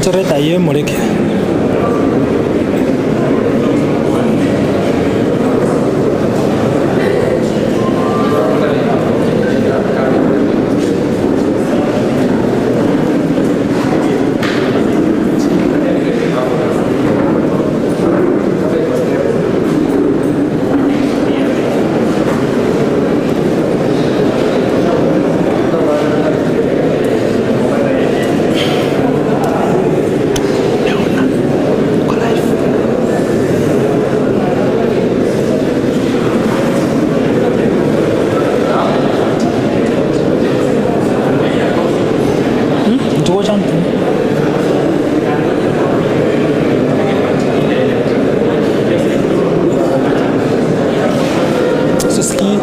Onchora etaya emoreke. Ntogocha nto. Sisikii.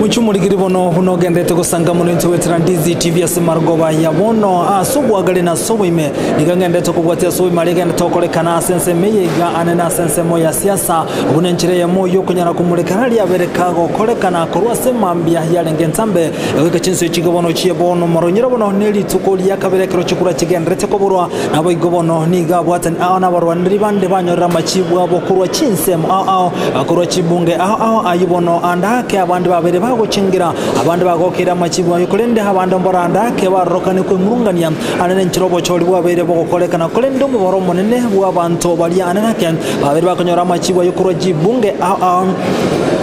Mochie omorigeri bono buna ogenderete gosanga mono intwe goetera Ndizi TV ase marogoba ya bono ase obwagare na ase oboime. Nigo ngenderete kobwatia ase oboime aria egenderete gokorekana ase ensemo eye iga ane na ase ensemo ya siasa buna enchera eyemo y'okonyara komoreka aria abere kagokorekana korwa ase mambia yarenge entambe goika chinsa echi iga bono chie bono moronyire bono ne rituko ria kabere ekero chikura chigenderete koborwa. Naboigo bono nigo abwatani ao nabarwaneri bande banyorire amachibu abo korwa chinsemo ao ao, korwa chibunge ao ao. Ayio bono ande ake abande babeire bagochengira, abande bagokeire amachibu ayio, korende abande mboro ande ake barorokane kwemurungania ande nenchera obochori bwabeire bogokorekana. Korende omobaro omonene bw'abanto baria ande nake babeire bakonyora amachibu ayio korwa chibunge ao ao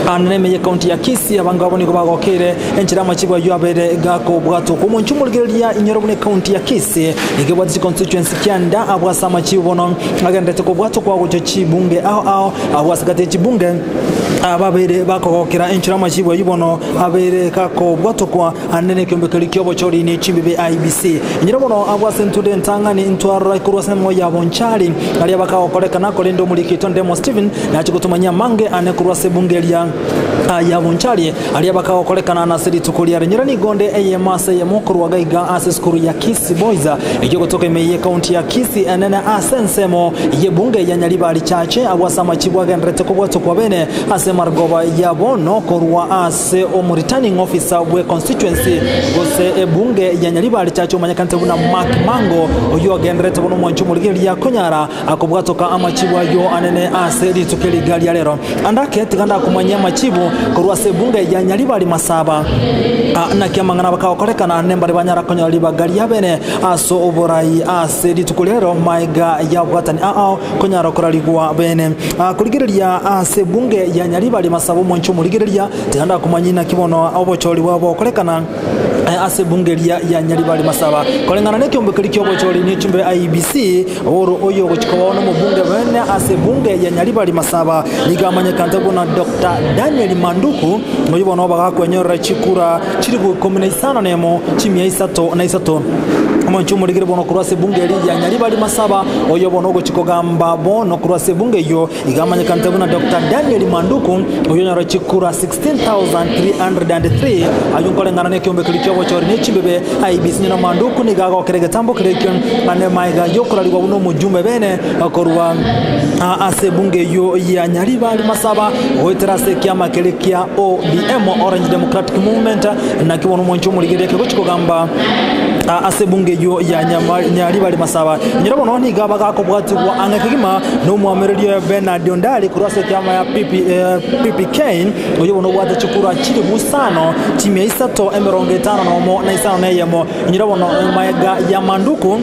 ande neme y'ecounty ya Kisii, abange babo nigo bagokeire enchera amachibu ayio abeire gakobwatwa. Omonche omorigereria inyore buna ecounty ya Kisii Nigo ebwate chiconstituency kianda abwo ase amachibu bono agenderete kobwatwa kwa gocha chibunge ao ao abwo ase gati ye chibunge ababeire bakogokera enchera amachibu ayio bono abeire gakobwatokwa ande nekeombe keria kiobochori ne chimbibe IEBC. Inyora bono abwo ase entudo entang'ani ntwarora korwa ase emenwa ya Bonchari aria bakagokorekana korende omoriki oito Ndemo Stephen nache gotomanyia amange ane korwa ase ebunge eria ya Bonchari Aria bakagokorekana nase rituko riare nyora nigo nde eyemo ase eyemo korwa gaiga ase esukuru ya Kisii Boys eyio gotoka ime y'ekaunti ya Kisii enene ase ensemo y'ebunge ya Nyaribari Chache agwo ase amachibu agenderete kobwatwa kwa bene ase emargoba ya bono korwa ase omo returning officer bwe constituency gose ebunge ya Nyaribari Chache omanyekanete buna Mark Mango oyio ogenderete buna omwanchi omorigereria konyara Akobwatoka amachibu ayio anene ase rituko eri iga ria rero. Andake tiga ndakomanyie amachibu korwa ase ebunge ya Nyaribari Masaba. Naki amang'ana bakagokorekana nembare banyara konyora ribaga riabene ase oborai ase rituko ria rero maega yabwatani ao konyara korarigwa bene. Korigereria ase ebunge ya Nyaribari Masaba omwanchi omorigereria tiga ndakomanyie naki bono obochori bwabo bogokorekana. Ase ebunge eria ya Nyaribari Masaba koreng'ana nekeombe keria kiobochori ne chumbe IEBC Oro oyo ogochia kobao nomobunge bene ase ebunge ya Nyaribari Masaba nigo amanyekante buna Doctor Daniel Manduku oyio bono bagakwenyorera chikura chilifu ikomi na isano nemo chimia isato na isato. Omonche omorigere bono korwa ase ebunge eria ya Nyaribari Masaba oyo bono ogochia kogamba bono korwa ase ebunge eyio Iga amanyekanete buna Doctor Daniel Manduku, oyio onyore chikura 16,303, ayio nkoreng'ana nekeombe keria kiobochori ne chimbebe. IEBC nyina Manduku nigo agokera egetambo keria ekio ane maega yokorarigwa buna omojumbe bene korwa ase ebunge eyio ya Nyaribari Masaba goetera ase ekiama keria. kia ODM, Orange Democratic Movement, naki bono omwanchi omorigereria kegochi kogamba ase ebunge eyio ya Nyaribari Masaba. Inyora bono nigo abagakobwatigwa ang'e kegima nomwamereri oye Bernard Ondari korwa ase ekiama ya PPK, oyio bono obwate chikura chilifu isano chimia isato emerongo etano nomo na isano na eyemo. Inyora bono magega ya Manduku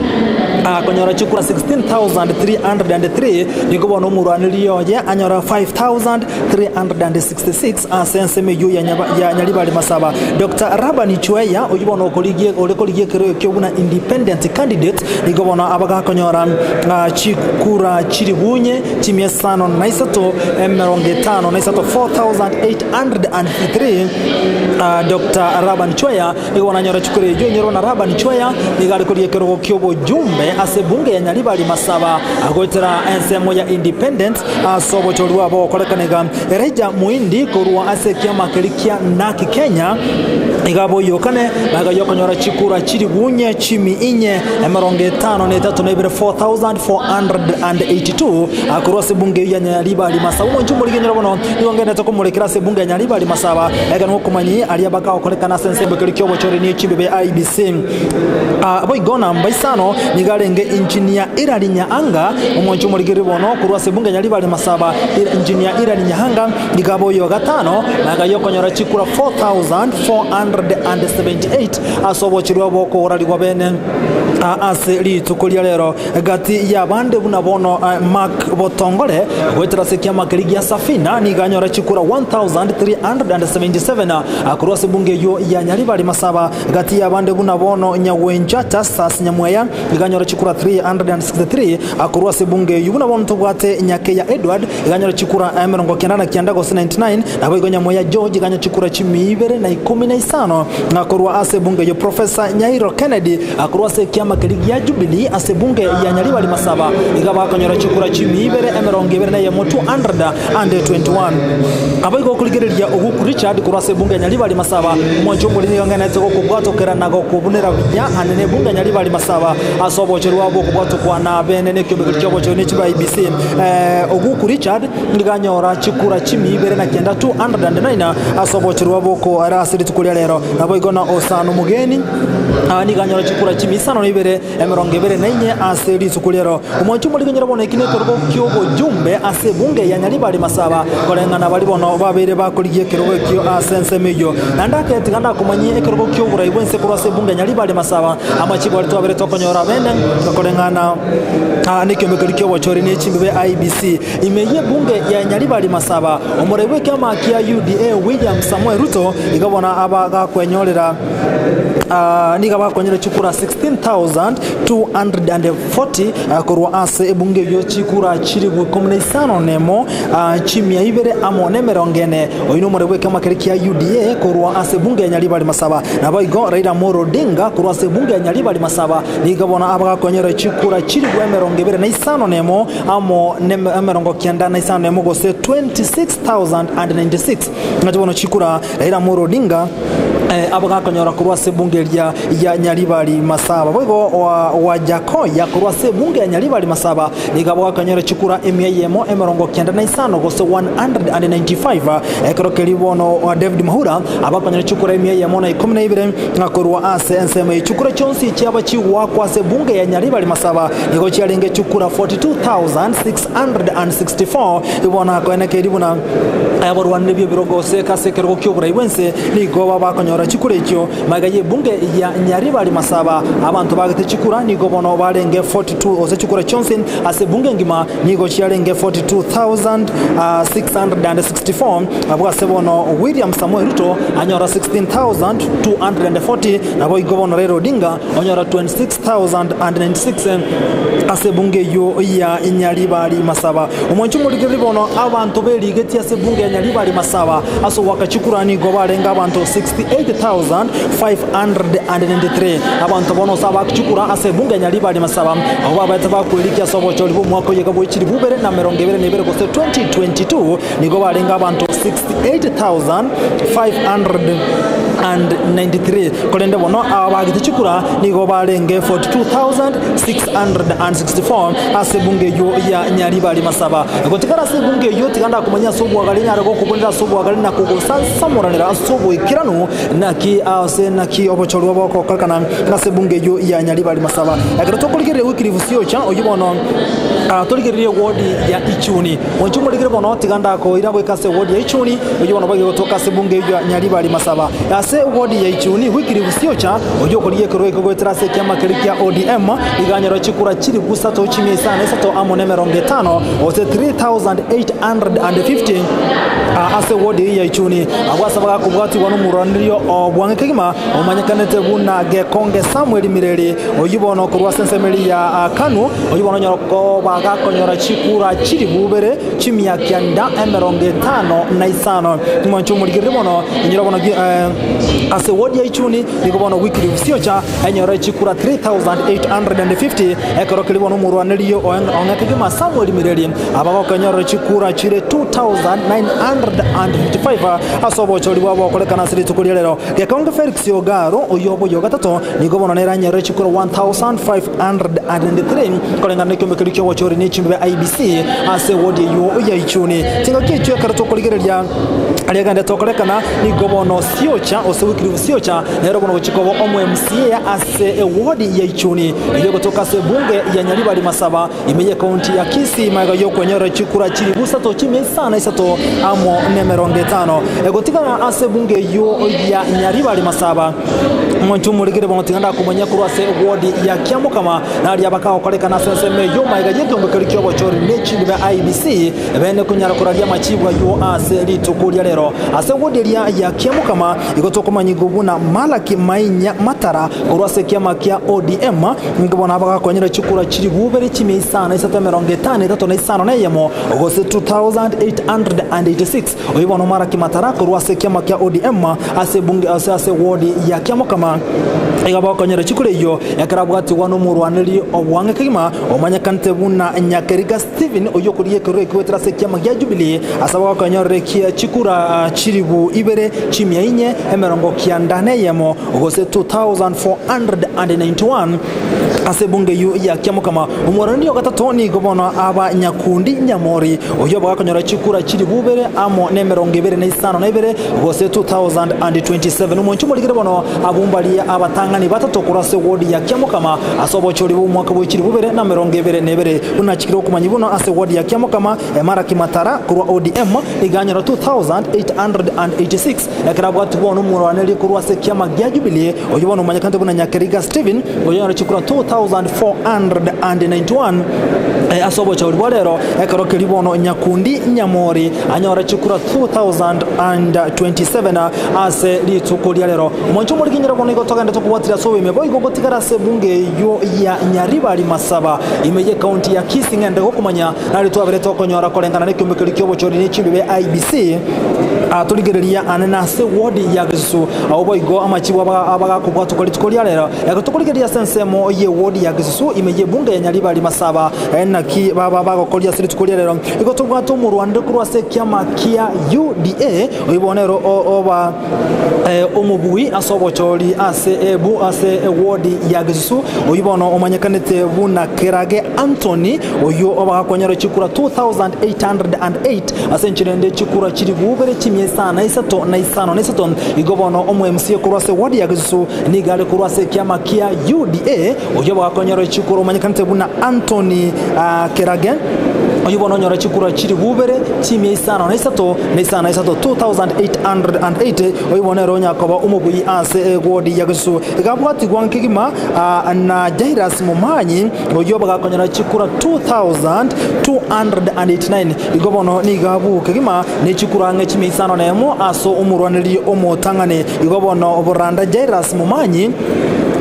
akonyora chikura 16,303, nigo bono omorwaneri oye anyora 5,366 ase ensemo eyio ya Nyaribari Masaba. Doctor Rabani Chweya oyio bono okorigia ore korigia ekero ekio buna independent candidate nigo bono abagakonyora chikura chilifu inye chimia isano na isato 53 4,853. Doctor Rabani Chweya Nigo bono anyore chikura echio inyorwe na Labani Chweya, nigo are koria ekerogo ki'obojumbe ase ebunge ya Nyaribari Masaba goetera ensemo ya Independent ase obochori bwabo gokorekana iga. Elijah Muindi korwa ase ekiama keria kia Narc Kenya iga aboyokane magega yokonyora chikura chilifu inye chimi inye 53 na ibere 4482 korwa ase ebunge eyio ya Nyaribari Masaba. Omonche omorigenyora bono nigo ngenderete komorekera ase ebunge ya Nyaribari Masaba ekero ngokomanyi aria bakagokorekana ase ensemo ekeria ki'obochori ne chimbibe IEBC. Boigo namba isano nigo arenge Engineer Hilary Nyaanga, omwanchi omorigereria bono korwa ase ebunge ya Nyaribari Masaba. Engineer Hilary Nyaanga nigo abe oyo gatano na agayia okonyora chikura 4478 ase obochori obo okoorarigwa bene ase rituko ria rero. Gati y'abande buna bono Mark Botongore goetera ase ekiama keria gia Safina nigo anyora chikura 1377 korwa ase ebunge eyio ya Nyaribari Masaba. Gati y'abande buna bono Nyagwencha Justus Nyamweya nigo anyora chikura 363 korwa ase ebunge eyio. Buna bono tobwate Nyakeya Edward iga anyora chikura 99 gose 99, naboigo Nyamweya George iga anyora chikura chimia ibere na ikomi na isano korwa ase ebunge eyio. Professor Nyairo Kennedy Korwa ase ekiama keria gia Jubilee ase ebunge ya Nyaribari Masaba iga bakonyora chikura chimia ibere 21, 221. Naboigo okorigereria Oguku Richard korwa ase ebunge ya Nyaribari Masaba, omwanchi omoriri nigo ang'enete gokobwatokera na gokobunera buya ande nebunge ya Nyaribari Masaba ase obochori bwabo bw'okobwatokwa na bene nekiombe keria ki'obochori ne chiba IEBC. Oguku Richard nigo anyora chikura chimia ibere na kenda, 209, ase obochori bwabo okoera ase rituko ria rero. Naboigo na Osano Mogeni. Aa nigo anyora chikura chimia isano na ibere, 24 ase rituko riero. Omwanchi omorigenyera bono eki nekerogo ki'obojumbe ase ebunge ya Nyaribari Masaba, koreng'ana baria bono babeire bakorigia ekerogo ekio ase ensemo eyio. Naende aketiga ndakomanyie ekerogo ki'oborai bw'ense korwa ase ebunge ya Nyaribari Masaba, amachibo aria twabeire tokonyora bene koreng'ana nekiombe keria ki'obochori ne chimbibe IEBC. Ime y'ebunge ya Nyaribari Masaba, omorai bw'ekiama kia UDA William Samoei Ruto iga bono aba gakwenyorera Nigo bakonyire chikura 16,240 korwa ase ebunge eyio, chikura chilifu ikomi na isano nemo, chimia ibere amo nemerongo ene. Oyio nomorwani bw'ekiama keria kia UDA korwa ase ebunge ya Nyaribari Masaba. Naboigo Raila Amolo Odinga korwa ase ebunge ya Nyaribari Masaba nigo bono abagakonyire chikura chilifu 25 nemo amo nemerongo kianda na isano nemo gose 26,096. Nacho bono chikura Raila Amolo Odinga abagakonyora korwa ase ebunge eria ya Nyaribari Masaba. Boigo Wajakoya korwa ase ebunge ya Nyaribari Masaba nigo abagakonyora chikura emia eyemo 95 gose 195 ekero keria bono David Mahura abakonyora chikura emia eyemo na ikomi na ibere korwa ase ensemo eye. Chikura chionsi chiaba chigoakwa ase ebunge ya Nyaribari Masaba nigo chiarenge chikura 42664 bono akoenekeria buna Abarwanire b'ebirogo gose ase ekerogo ki'oborai bw'ense nigo bakonyora chikura echio. Magega y'ebunge ya Nyaribari Masaba, abanto bagete chikura nigo bono barenge 42 gose chikura chionsi ase ebunge engima nigo chiarenge 42,664. Abwo ase bono William Samoei Ruto anyora 16,240 naboigo bono Raila Odinga onyora 26,096 ase ebunge eyio ya Nyaribari Masaba. Omwancho omorigereria bono abanto berigetie ase ebunge ya Nyaribari Masaba ase ogoaka chikura nigo barenge abanto 68,593. Abanto bono ase abaaki chikura ase ebunge ya Nyaribari Masaba abwo babaete bakwerikia ase obochori bw'omwaka oyega bwe chilifu ibere na 22 gose 2022 nigo barenge abanto 68,500. 693, korende bono abagete chikura nigo barenge 42,664 ase ebunge eyio ya Nyaribari Masaba. Gotigara ase ebunge eyio tiga ndakomanya ase obwagare nyare gokobonera ase obwagare na kogosansamoranera ase oboikeranu naki ase naki obochorwa bogokorekana ase ebunge eyio ya Nyaribari Masaba. Ekero tokorigereria Wycliffe Siocha oyio bono torigererie ewodi ya Ichuni. Mwanche omorigere bono tiga ndakoira goika ase ewodi ya Ichuni oyio bono boigo gotoka ase ebunge eyio ya Nyaribari Masaba. Ase ewodi ya Ichuni Wycliffe Siocha oyio okorigia ekerua eke goetera ase ekiama keria kia ODM iga anyore chikura chilifu isato chimia isano na isato amo nemerongo etano gose 3850 ase ewodi eyio ya Ichuni. Abwo ase bagakobwatigwa nomorwanirio o bwang'e kegima omanyekanete buna Gekonge Samuel Mireri oyio bono korwa ase ensemo eria ya Kanu oyio bono onyora koba gakonyora chikura chilifu ibere chimia kianda emerongo etano na isano. Mwanche omorigererie bono inyora bono ase ward ya Ichuni nigo bono Wycliffe Siocha enyore chikura 3850 ekero keria bono omorwanerio ong'e kegima Samuel Mireri abagokenyorera chikura chire 2955 ase obochori bwabo gokorekana ase rituko ria rero. Gekonge Felix Ogaro oyio oboyio gatato nigo bono nere anyorere chikura 1593 koreng'ana nekiombe keria kiobochori ne chimbe bia IEBC ase ewodi eyio ya Ichuni. Chingaki echio ekero tokorigereria aria agenderete gokorekana nigo bono Siocha gose Wycliffe Siocha nere bono ogochia koba omo MCA ase ewodi ya Ichuni eyio egotoka ase ebunge ya Nyaribari Masaba ime ye county ya Kisii magega yokwenyorera chikura chilifu isato chimia isano isato amo nemerongo etano egotigara ase ebunge eyio ya Nyaribari Masaba. Omonto omorigere bono tiga ndakomanya korwa ase ewodi ya Kiamokama naria bakagokorekana ase ensemo eyio magega yekeombe keria kiobochori ne chimbe bia IEBC bene konyara koraria amachibu ayio ase rituko ria rero. Ase ewodi eria ya Kiamokama igo tokomanyigwa buna Malaki Mainya Matara korwa ase ekiama kia ODM nigo bono abagakonyera chikura chilifu ibere chimia isano isato emerongo etano etato na isano na eyemo gose 2886. Oyio bono Malaki Matara korwa ase ekiama kia ODM ase ebunge ase ase ewodi ya Kiamokama iga bakonyora chikura eyio ekero abwatigwa nomorwaneri obwang'e kegima omanyekanete buna Nyakeriga Stephen oyio okorigia ekerua ekio goetera ase ekiama gia Jubilee ase abagokonyorera ekia chikura chilifu ibere chimia inye emerongo kianda na eyemo gose 2491 ase ebunge eyio ya Kiamokama. Omorwani o gatato nigo bono aba Nyakundi Nyamori oyio bagakonyora chikura chilifu ibere amo nemerongo ebere na isano na ibere gose 2027. Omonche omorigere bono abwo mbaria abatang'ani batato korwa ase ward ya Kiamokama ase obochori bw'omwaka bwe chilifu ibere na emerongo ebere na ebere. Buna achikire okomanyi buno ase ward ya Kiamokama, Maraki Matara korwa ODM nigo anyora 2886 ekero abwatwe bono omorwaneri korwa ase ekiama gia Jubilee oyio bono omanyekanete buna Nyakeriga Stephen oyio onyora chikura 2491 ase obochauri bwa rero ekero keria bono Nyakundi Nyamori anyore chikura 2027 ase rituko ria rero. Omonche omoriginyera bono igo togende tokobwatire ase oboime boigo gotigara ase ebunge eyio ya Nyaribari Masaba ime ye county ya Kisii ng'ende gokomanya nari twabere tokonyora koreng'ana nekiombe keria kiobochori ne chimbe bia IEBC torigereria ane nase ward ya Gesusu Agwo boigo amachibu abagakobwatokwa rituko ria rero, ekero tokorigereria ase ensemo y'ewodi ya Gesusu ime y'ebunge ya Nyaribari Masaba, naki baba bagokoria ase rituko ria rero. Igo tobwate omorwanire korwa ase ekiama kia UDA, oyio bono ere oba omobui ase obochori ase ebu ase ewodi ya Gesusu, oyio bono omanyekanete buna Kerage Anthony, oyio obagakonyora chikura 2808 Ase enchera ende chikura chilifu ibere chimia isano na isato na isano na isato. Igo bono omo MCA korwa ase ward ya Gesusu nigo are korwa ase ekiama kia UDA oyio bagakonyora chikura omanyekanete buna Anthony Kerage oyio bono onyora chikura chilifu ibere chimia isano na isato na isano na isato 2808 oyio bono ere onya koba omobui ase eward ya Gesusu. Iga abwatigwa nkegima na Jairus Momanyi oyio bagakonyora chikura 2289. Igo bono nigo abwo kegima ne chikura ang'e chimia isano nemo ase omorwaneri omotang'ani. Igo bono Boranda Jairus Momanyi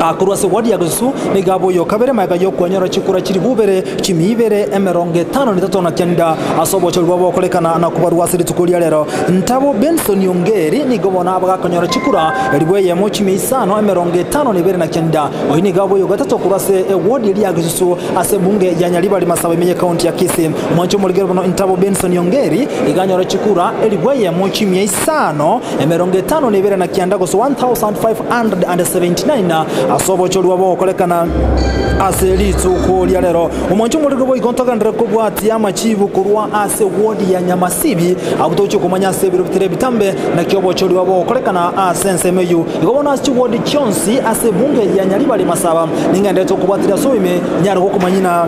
Korwa ase ward ya Gesusu nigo abe oyo kabere magega y'okwanyora chikura chilifu ibere, chimia ibere, emerongo etano na etato na kenda ase obochori bwabo gokorekana na kobarwa ase rituko ria rero. Ntabo Benson Ongeri nigo bono abe gakonyora chikura elifu eyemo, chimia isano, emerongo etano na ibere na kenda. Oyio nigo abe oyo gatato korwa ase eward eria ya Gesusu ase ebunge ya Nyaribari Masaba ime ye county ya Kisii. Omwanchi omorigeri bono Ntabo Benson Ongeri iga anyore chikura elifu eyemo, chimia isano, emerongo etano na ebere na kianda gose 1579 ase obochori bogokorekana ase rituko ria rero. Omwancho omorero boigo ntogenderere kobwatia amachibu korwa ase ward ya Nyamasibi abwo tochie komanya ase ebiro bitari ebitambe naki obochori bogokorekana ase ensemo eyio. Igo bono ase chiward chionsi ase ebunge ya Nyaribari Masaba ningenderete gokobwatiria ase oime nyare gokomanyia na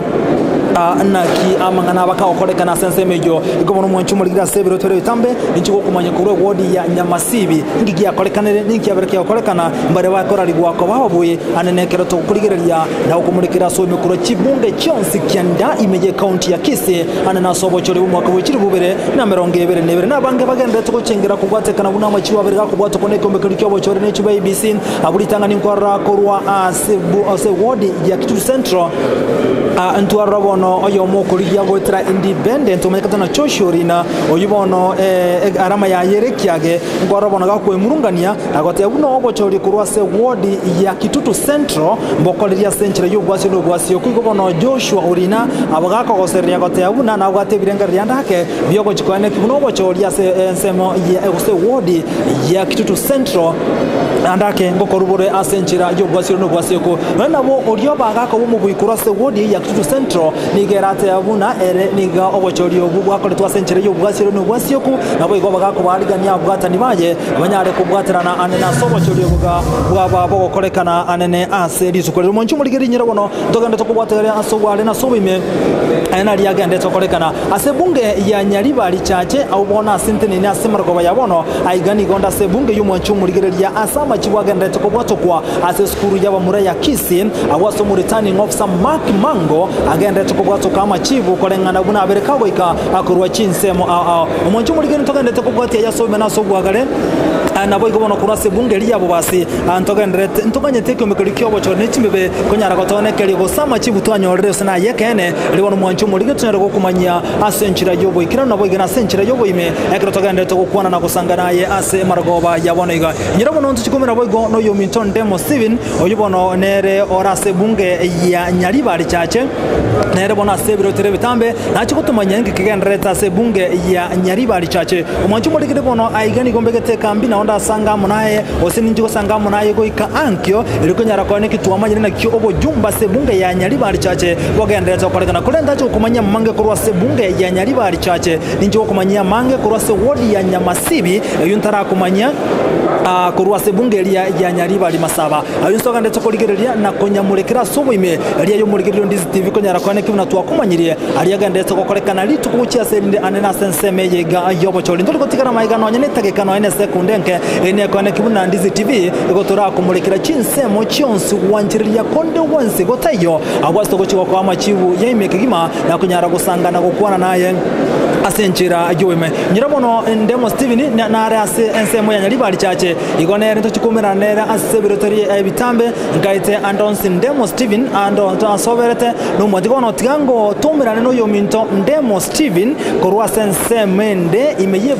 naki amang'ana aba kagokorekana ase ensemo eyio. Igo bono omwancho omorigire ase ebiro bitari ebitambe Ninche gokomanya korwa ewodi ya Nyamasibi, ninki giakorekanire, ninki kiabere kiagokorekana, mbaria bakorarigwa koba ababui ane nekero togokorigereria na gokomorekera ase oime korwa chibunge chionsi kianda ime y'ecounty ya Kisii ane nase obochori bw'omwaka bwe chilifu ibere na emerongo ebere na ebere. Nabange bagendererete gochengera kobwatekana buna amachiu abere gakobwatwa kona ekeombe keria ki'obochori ne chiba ABC abwo ritang'ani nkwarora korwa ase ase ewodi ya Kitutu Central ntwarora bono oyomo okorigia goetera independent omanyekete na Joshua Orina Oyio bono earama yaye ere ekiage, nkorora bono gakwemurungania na goteba buna obochori korwa ase ward ya Kitutu Central mbokorerie ase enchera y'obwasio na obwasio. Koigo bono Joshua Orina abo gakogosereria goteba buna nabwate ebirengererio ande ake biogochia koeneki buna obochori ase ensemo ya gose eward ya Kitutu Central ande ake ngokorwa bore ase enchera y'obwasio na obwasioko. Nonya nabo oria oba gakoba omobui korwa ase eward ya Kitutu Central Nigo eratebe buna ere nigo obochori obwo bwakoretwe ase enchera y'obwasiore na obwasioku, naboigo bagakobaarigania ababwatani baye, banyare kobwaterana anene ase obochori obwo bwaba bogokorekana anene ase rituko riria. Omonche omorigererie nyira bono, ntogende tokobwategeria ase obware na ase oboime, aya naria agendete gokorekana ase ebunge ya Nyaribari Chache, agwo bono ase nteneine ase marogoba ya bono. Aiga nigo nde ase ebunge y'omwanchi omorigereria ase amachibu agenderete kobwatokwa ase esukuru y'abamura ya Kisii, Agwo ase omoreturning officer Mark Mango agenderete kobwatoka amachibu koreng'ana buna abere kagoika korwa chinsemo ao ao. Omonche omorigeni ntogenderete kobwatia aya ase obime na ase obwagare, naboigo bono korwa ase ebunge eria y'abobasi ntogenderete ntoganyete ekiombe keria ki'obochori ne chimbibe konyara gotonekeria gose amachibu twanyorire gose naye ekeene. Erio bono omwanche omorigeni tonyare gokomanyia ase enchera y'oboikeranu naboigo nase enchera y'oboime ekero togenderete gokwana na gosanga naye ase emarogoba ya bono iga. Inyora bono ntochikumera boigo noyominto Ndemo Stephen Oyio bono nere ore ase ebunge ya Nyaribari Chache, nere bono ase ebirotero ebitambe, nachie gotomanya inki kegendererete ase ebunge ya Nyaribari Chache. Omwanchi omorikire bono aiga nigo mbegete ekambi nao ndasanga amo naye, gose ninchie gosanga amo naye goika ankio, erio konyara koa neki twamanyire nakio obojumbe ase ebunge ya Nyaribari Chache bogendererete gokorekana. Korende ache gokomanyia amange korwa ase ebunge ya Nyaribari Chache, ninchie gokomanyia amange korwa ase ewodi ya Nyamasibi, eyio ntarakomanyia. Korwa ase ebunga eria ya Nyaribari Masaba, ayio inse ogenderete korigereria na konyamorekera ase oboime, eria y'omorigererio Ndizi TV konyara koeneki buna twakomanyirie aria agenderete gokorekana rituko gochia ase erinde anene ase ensemo eye iga y'obochori. Ntori gotigara magega nonya netageka nonya nesekunde enke, eri nekoeneki buna Ndizi TV igo torakomorekera chinsemo chionsi gwanchereria konde gwensi gotaiyo abwo ase togochia gokoa amachibu ya ime kegima na konyara gosanga na gokwana naye ase enchera y'oboime. Nyora mono Ndemo Stephen nare ase ensemo ya Nyaribari Chache, igo nere ntochie koumerana nere ase ebiroto ebitambe, nkaete ande onsi Ndemo Stephen ande onsi asoberete nomwanchi. Bono tiga ngo toumerane noyominto Ndemo Stephen korwa ase ensemo ende ime ye.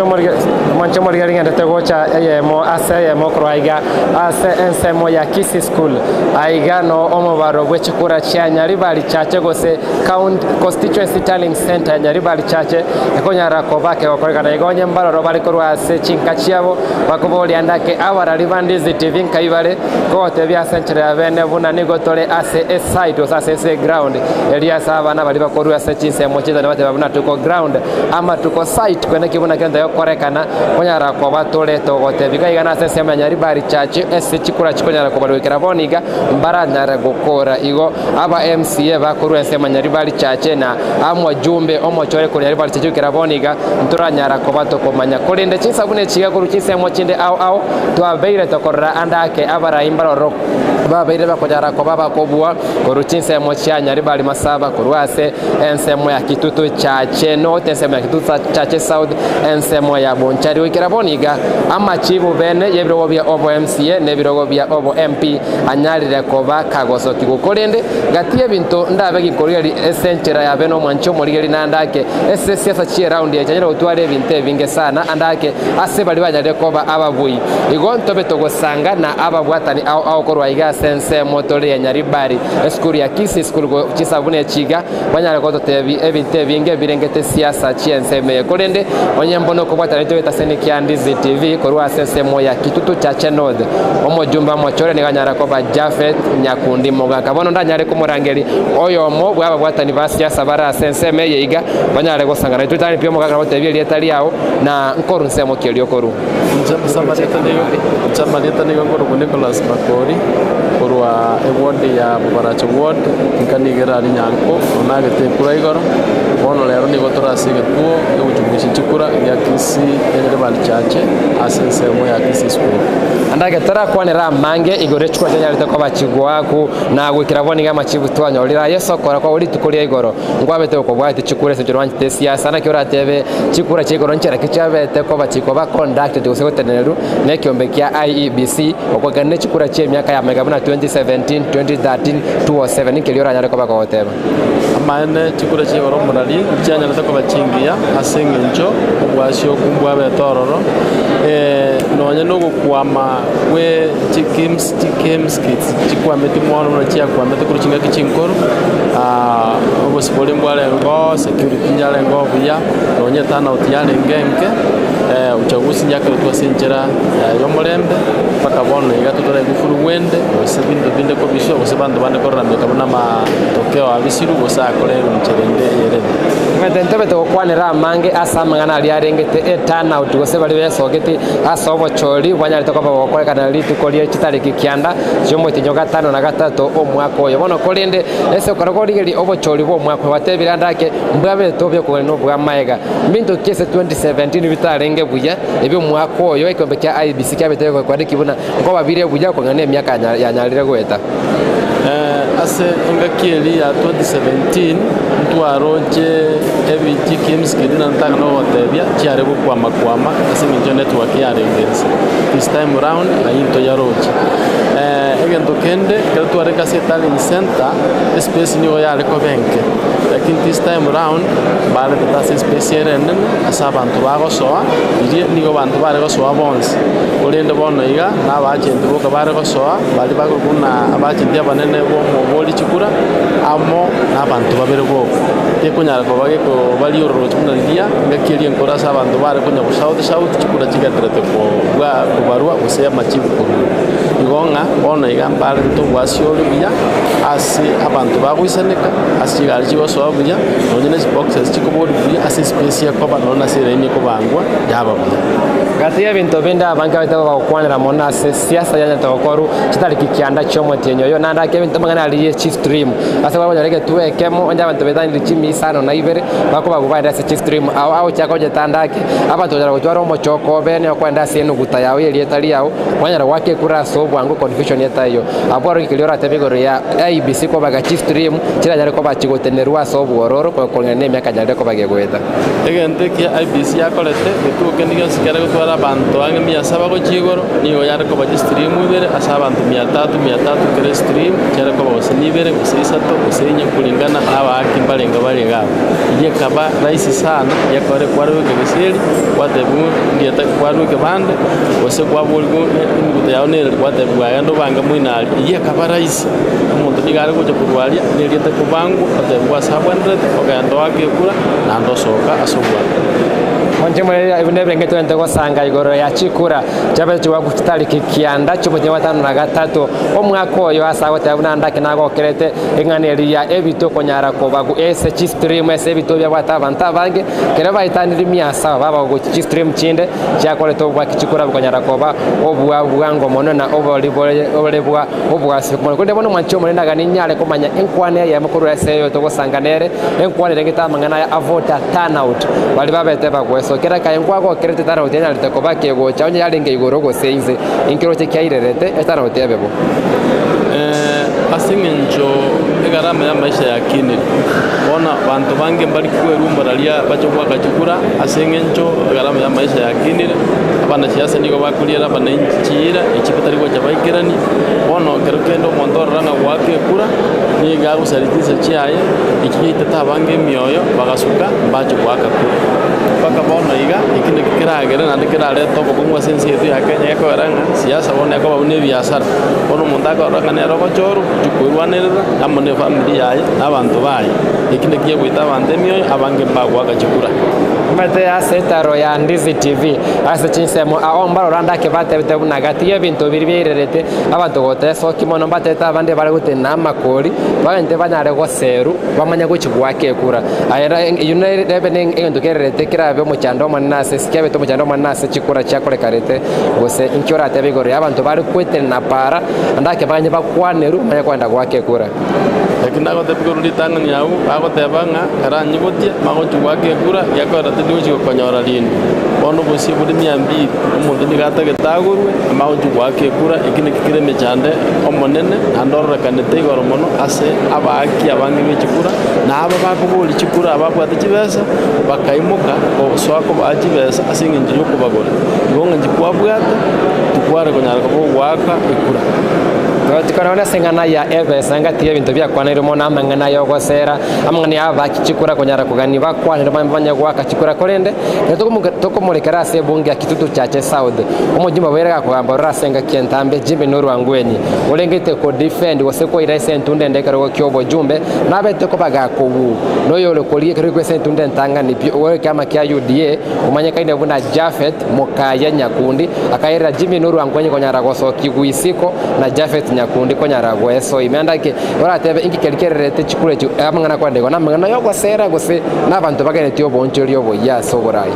Omonche omorigeri ng'endete gocha eyemo ase eyemo korwa aiga ase ensemo ya Kisii School. Aiga no omobaro bwe chikura chia Nyaribari Chache gose County Constituency Tallying Centre ya Nyaribari Chache ekonyara koba kegokorekana igo onye mbaroro bare korwa ase chinka chiabo bakoboria ndake abarari ba Ndizi TV nkai bare kogotebia ase enchera ya bene buna nigo tore ase esite gose ase ase eground eria ase abana baria bakorwa ase chinsemo chiaito bateba buna tuko ground Amatuko site kwene ki buna kento. gokorekana konyara koba tore togotebia. Iga iga nase ensemo ya Nyaribari Church ase chikura chikonyara kobarwekera bono iga mbaranyare gokora igo aba MCA bakorwa ensemo ya Nyaribari Church na amwajumbe omochore korwa Nyaribari Church goikera bono iga ntoranyara koba tokomanya. Korende chinsa buna echi iga korwa chinsemo chinde ao ao twabeire tokorora ande ake abarai mbaroro babeire bakonyara koba bakobua korwa chinsemo chia Nyaribari Masaba korwa ase ensemo ya Kitutu Chache North, ensemo ya Kitutu Chache South, ensemo ya Bonchari. Goikera bono iga amachibu bene y'ebirogo bia obo MCA na ebirogo bia obo MP anyarire koba kagosokigwa. Korende gati y'ebinto ndabe ginkorigereria ase enchera yabe nomwanchi omorigereria naende ake ase esiasa chi'eraundi eye chianyare gotwara ebinto ebinge sana ande ake ase baria banyarire koba ababui. Igo ntobe togosanga na ababwatani ao ao korwa iga ase ensemo tore ya Nyaribari, esukuru ya Kisii School go chisabuni echi iga banyare gototebia ebinto ebinge birengete siasa chi'ensemo eye. Korende onye mbono okobwatana intwe egetaseni kia Ndizi TV korwa ase ensemo ya Kitutu Chache North, omojumbe omochore nigo anyare koba Japhet Nyakundi Mogaka. Bono ndanyare komorangeria oyomo bw'ababwatani ba siasa bare ase ensemo eye iga banyare gosangana intwe. Tari pi omogaka nagotebia erieta riao na nkoru nsemo ki erio okorwa. Inche ase amarieta nigo inche amarieta nigo nkorokwa Nicholas Makori, korwa eward ya Bobaracho ward, inka nigo ere aria Nyanko, onagete ekura igoro, bono rero nigo tore ase egetuo egochungusia chikura gia Kisii Nyaribari Chache ase ensemo ya Kisii School. Naende agetarakwanera amange igoro ye chikura chianyarete koba chigwaku, na goikera bono iga amachibu twanyorire aye ase okora kwao rituko ria igoro. Nkwabete gokobwatia chikura ase enchera oanchete esiasa, naki oratebe chikura chia igoro nchera ki chiabete koba chikoba conducted gose gotenenerwa na ekiombe kia IEBC okoegena ne chikura chia emiaka ya magega buna 2017, 2013, 2007 ninki erio oranyare koba kogoteba? Amaene, chikura chia igoro omorari nchianyarete koba chingiya ase engencho obwasi okwo mbwabete ororo, nonya nogokwama gwe chikims chikims kits chikwameti mono buna chiakwamete korwa chingaki chinkoro, obosibore mbwarengeo, security yarengeo buya, nonya eturnout yarenge enke, uchaguzi yakoretwe ase enchera y'omorembe, mpaka bono iga totoraigwa furugu ende, gose binto binde kobiswa, gose abanto bande kororameka buna amatokeo abisirwe, gose akorerwe enchera ende eyerebe. Omanyete ntobete gokwanera amange ase amang'ana aria arengete eturnout gose baria besogeti ase obochori bwanyarete koba bogokorekana rituko rie chitariki kianda chi'omotienyi o gatano na gatato omwaka oyo. Bono korende ase okora korigereria obochori bw'omwaka oyo batebire ande ake mbwabete obuya kogania nobw'amaega. Mbinto ki ase 2017 bitarenge buya ebi'omwaka oyo ekeombe kia IEBC kiabete gokoaneki buna nkoba bire buya kogania nemiaka yanyarire goeta. Ase engaki eria ya 2017 ntwaroche ebi chikimskidi na ntang'ana gogotebia chiare gokwama-kwama ase eng'encho network yarenge inse. This time round ayio ntoyaroche. Egento kende ekero twarenge ase etallying center espace nigo yare koba enke lakini this time round baretete ase espace ere enene ase abanto bagosoa riria nigo abanto bare gosoa bonsi. Korende bono iga na abaachenti boka bare gosoa, baria bakorokwa buna abaachenti abanene b'omobori chikura, amo nabanto babere boka. Tekonyara koba gekobaria ororoche buna riria, engaki eria enkoro ase abanto bare konya goshout shout, chikura chigenderete kobua kobarwa gose amachibu korwa. Igo ng'a bono iga mbarente obwasi ore buya ase abanto bagoisaneka, ase chigari chigosoa buya, nonya ne chiboxes chikoborwa buya ase espace ekoba nonya na ase eraini ekobangwa yaba buya. Gati y'ebinto binde abange baito bagokwanera mono ase siasa yanyarete gokorwa chitariki kianda chi'omotienyi oyo, naende ake ebinto amang'ana aria ye chistream. Ase bakonyora egetuo ekemo, onye abanto betanire chimia isano na ibere, bakobagwa baende ase chistream ao ao chiakonyete ande ake, abanto banyara gotwara omochoko obene okoenda ase enuguta yao y'erieta riao, kwanyara goaka ekura ase obwango confusion etaiyo. Abwo aro keria oratebe igoro ya IEBC kobaga chistream, chiranyare koba chigotenerwa ase obwororo koreng'ana na emiaka nyarire koba gegoeta. Egento ekiya IEBC yakorete, getuo kende gionsi kiare gotwara abanto ang'e mia saba gochia igoro, nigo yare koba chistream ibere ase abanto mia tatu mia tatu kera estream, chiare koba gose nibere, gose isato, gose inye kulingana na abaaki mbarenge bare iga abwo. Eyio ekaba rahisi sana, gekore kwarwa ekegesieri, gwatebiwa ndieta kwarwa ekebande, gose kwaborigwa emiguto yao nere gwatebiwa genda obange moino aria. Eyio ekaba rahisi, omonto nigo are gocha korwa aria, na erieta kobangwa, otebiwa ase abwenerete, ogenda oake ekura, naende osoka ase obwango. Monche more buna ebirenge togente gosanga igoro ya chikura chiabete chigoakwa chitariki kianda chi'omotienyi wa gatano na gatato omwaka oyo ase agoteba buna ndake nagokerete eng'ana eria ya ebito okonyara kobagu ase chistream ase ebito biabwate abanto abange kero baetanire miasa baba gochia chistream chinde chiakorete obwaki chikura bokonyara koba obwa bwango mono na obori bore bwa obwasi mono. Korende bono omwanchi omonene nigo ninyare komanya enkwana eyemo korwa ase oyo togosanga nere, enkwana erengete amang'ana aya a voter turnout. Baria babete bagwesoa kera kaye nkwagokerete turnout yanyarete koba kegocha onye yarenge igoro gose inse, inkeroche kiairerete eturnout ebe bo. Ase eng'encho egarama y'amaisha yakinire, bono abanto bange mbari kwerumora riria bache goaka chikura ase eng'encho egarama y'amaisha yakinire, abanasiasa nigo bakoriera abananchi chiira echi batari gocha baikeranie. Bono ekero kende omonto orora ng'a goaka ekura, nigo agosaria chinsa chiaye, eki giaitete abange emioyo, bagasuka mbache goaka kura. Mpaka bono iga, eki nakio keragere naende kerarete obokong'u ase ense yaito ya Kenya gekogera ng'a siasa bono ekoba buna ebiasara. Bono omonto akorora ng'a nere ogochorwa, ochia koirwanerera amo na efamiri yaye, na abanto baye. Eki nakio kegoita abanto emioyo, abange mbagoaka chikura. Omanyete ase etaro ya Ndizi TV ase chinsemo ao mbarora ndake batebete buna gati y'ebinto biria biairerete abanto gotesokia mono mbatebete abande bare gotenena amakori baganyete banyare goseru bamanye gochia goaka ekura. Aye eyio nere ne egento kererete kerabe omochando omonene ase kiabete omochando omonene ase chikura chiakorekarete gose inki oratebe igoro y'abanto bare gwetenena para ndake baganye bakwanerwe bamanye kogenda goaka ekura. Lakini nagotebia korwa ritang'ani agwo, bagoteba ng'a karanyigotie, magochia goaka ekura, gekorera tindi gochia gokonyora rinde. Bono obosie bore mia mbili, omonto nigo atagete agorwe, amagochia goaka ekura, eki nakio kere emechando omonene, naende ororekanete igoro mono ase abaaki abange be chikura, na aba bakoboria chikura ababwate chibesa, bakaimoka gosoa kobaa chibesa ase eng'encho y'okobagora. Igo ng'a inche kwabwate, tikware konyara koba ogoaka ekura. Togatikana ase eng'ana ya ebesa engaki y'ebinto biakwaneirwe mono amang'ana y'ogosera, amang'ana y'abaki chikura konyara kogania bakwanire bamanye goaka chikura korende ekero tokomorekera ase ebunge ya Kitutu Chache South omojumbe obeire gakogamba ororo ase engaki entambe Jimmy Nurwangwenyi orengete ko defend gose koira ase entunda ende ekerogo ki'obojumbe nabete koba gakobuu noyore korigia ekerogo ase entunda entang'ani pi ow'ekiama kia UDA omanyekaine buna Japhet Mokaya Nyakundi akairera Jimmy Nurwangwenyi konyara gosokigwa isiko na Japhet Nyakundi konyara goesoa ime. Ande ake oratebe inki keria kererete chikura echi amang'ana kwenda igo namang'ana yogosera gose nabanto bagenetie oboonchoria oboyia ase oborai.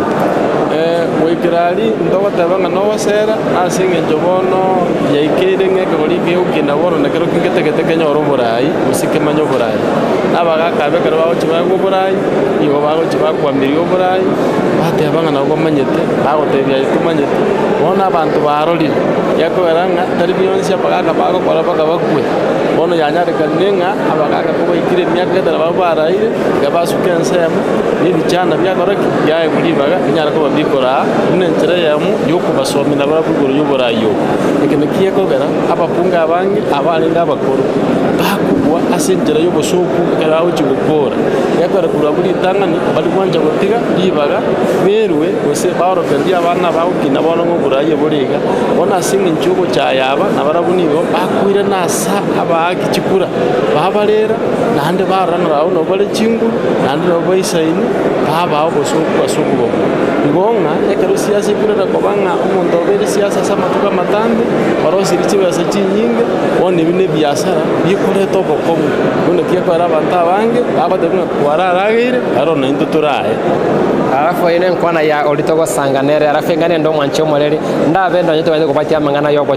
Goikera aria ntogoteba ng'a nogosera ase engencho bono yaikeire ng'a ekegori kegokina bono nekero kegetagete kenyore oborai gose kemanye oborai. Na abagaka abe ekero bagochia baegwa oborai, nigo bagochia bakwamiria oborai, bateba ng'a nabo bamanyete, bagotebia aye tomanyeti. Bono abanto barorire, gekogera ng'a tari bionsi abagaka bagokora mpaka bakwe. Bono yanyarekanire ng'a abagaka kobaikire emiaka gete nabo baraire, iga basuka ensemo, na ebichana biakora ki? Biaegwa ribaga, binyare koba bikoraa buna enchera eyemo yokobasomia nabarabwo igoro y'oborai obo. Eke nakio gekogera abakungu abange abarenge abakoro, bakogwa ase enchera y'obosooku ekero bagochia gokora. Gekogera korwa abwo ritang'ani, mbari gwancha gotiga ribaga berue gose baorokererie abana bagokina bono ng'a oborai bore iga. Bono ase engencho y'ogochaya aba, nabarabwo nigo bakoirana ase abaaki chikura, babarera, naende barora ng'a barabwo nabo bare chinguru, naende nabo baisaine, babaa obosooku ase okobabua. Igo ng'a ekero siasa ekorera koba ng'a omonto obeire siasa ase amatuko amatambe, orosirie chibesa chinyinge, bono ebi nebiasara bikoreta obokong'u. Bono naki ekogera abanto abange bagoteba ng'a kwararageire, aro naintwe torae. Alafu eye nenkwana ya oria togosanga nere, alafu enga nende omwanchi omoreri, ndabe ndonye tobwenerete kobatia amang'ana y'ogochia.